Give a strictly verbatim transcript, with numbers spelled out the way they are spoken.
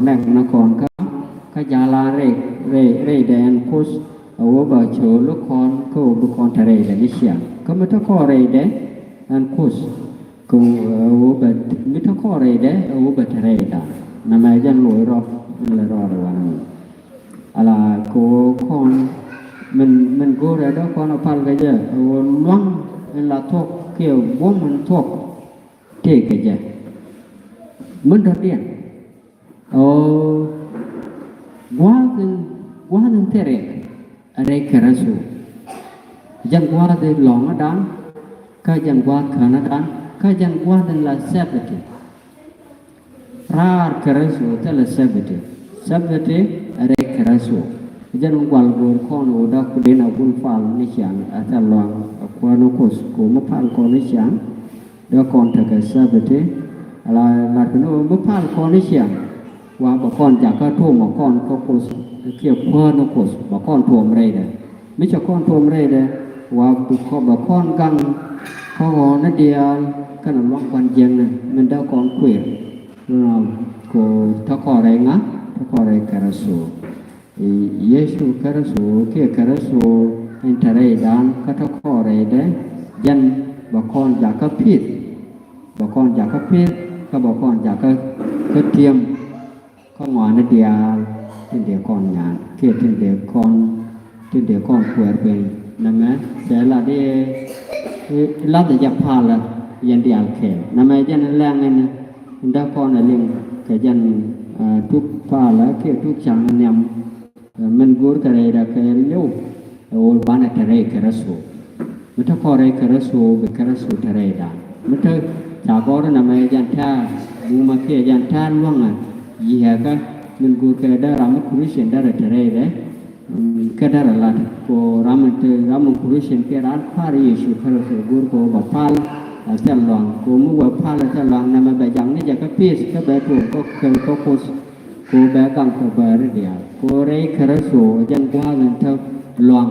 nɛk ni kɔn kä, kä ja̱ la rɛy, rɛy, rɛydɛ ɛn Kuoth, a wä bɛ cɔl kɔn kä wä bi kɔn te rɛydɛ ni ciaŋ. Kä mi te kɔn rɛydɛ ɛn Kuoth, kɛ ɣöö bɛ mi te kɔn rɛydɛ ɛ ɣöö bɛ te rɛydan. Nɛmɛ jɛn loc rɔ in lɛ rɔɔdɛ wanɛ mi ala kɛ ɣöö kɔn min, min go̱o̱rɛ dee kɔn a pal kɛ jɛ ɛ ɣöö luaŋ in la thuɔ̱k kiɛ buɔ̱m in thuɔ̱k tëëkɛ jɛ. Min dɔ̱diɛn ɔ gua̱a̱th in, gua̱a̱th in thil riɛk a rɛy Kritho. Jɛn gua̱a̱th in lɔ̱ŋädan, kä jɛn gua̱a̱th känädan, kä jɛn gua̱a̱th in la Sabbath. Raar Kritho thilɛ Sabbath. Sabbath a rɛy Kritho. Jɛn gual go̱o̱r kɔn ɣöö dee ku den a bul pal ni ciaŋ a thil luaŋ a Kuäär ni Kuoth, ku mi pal kɔn ni ciaŋ dee kɔn tekɛ Sabbath. Ala lat kɛ ni ɣöö mi pal kɔn ni ciaŋ wa bɛ kɔn jakä tuɔmɛ kɔn kä Kuoth kiɛ Kuäär ni Kuoth, bɛ kɔn tuɔm rɛydɛ. Mi cɛ kɔn tuɔm rɛydɛ wa bɛ kɔn, bɛ kɔn gaŋ kä ɣɔ̱ɔ̱ni diaal kɛnɛ luaŋ kuan jiäkni min dee kɔn kuëër. Kɛ ɣöö te kɔn rɛy ŋa? Te kɔn rɛy Kritho. Yecu Kritho kiɛ Kritho in te rɛydan kä te kɔn rɛydɛ, jɛn bɛ kɔn jakä pi̱th, bɛ kɔn jakä pi̱th kä bɛ kɔn jakä kä ti̱em kä ŋɔaani diaal tin dee kɔn nyan kiɛ tin dee kɔn, tin dee kɔn kuɛɛr piny. Nɛmɛ cɛ lat i̱, i̱ lath jɛ palä yɛn diaal kɛɛl. Nɛmɛ jɛn lɛŋ in dee kɔn a liŋ kɛ jɛn, ah, tuk palä kiɛ tuk ca̱ŋ nhiam. Min go̱o̱r kɛ rɛydɛ kɛ liw ɛ ɣöö banɛ te rɛy Kritho. Mi te kɔn rɛy Kritho bi Kritho te rɛydan. Mi te ca gɔ̱r nɛmɛ jɛn tɛ̈r bumä kiɛ jɛn tɛ̈r luäŋä yiëëkä. Min go̱o̱r kɛ dee ram mi Christian derɛ te rɛydɛ, mm, kä derɛ lat kɛ ɣöö ram mi te, ram mi Christian kiɛ raan kua̱r Yecu Kritho go̱o̱r kɛ ɣöö bɛ pal a thil luaŋ. Kɛ ɣöö mi wee pal a thil luaŋ nɛmɛ bɛ jaŋni jɛ kä pi̱th kä bɛ tuɔɔk kä, kä Kuoth. Kɛ ɣöö bɛ gaŋ kɛ bääri diaal. Kɛ ɣöö rɛy Kritho jɛn gua̱a̱th in te luaŋ.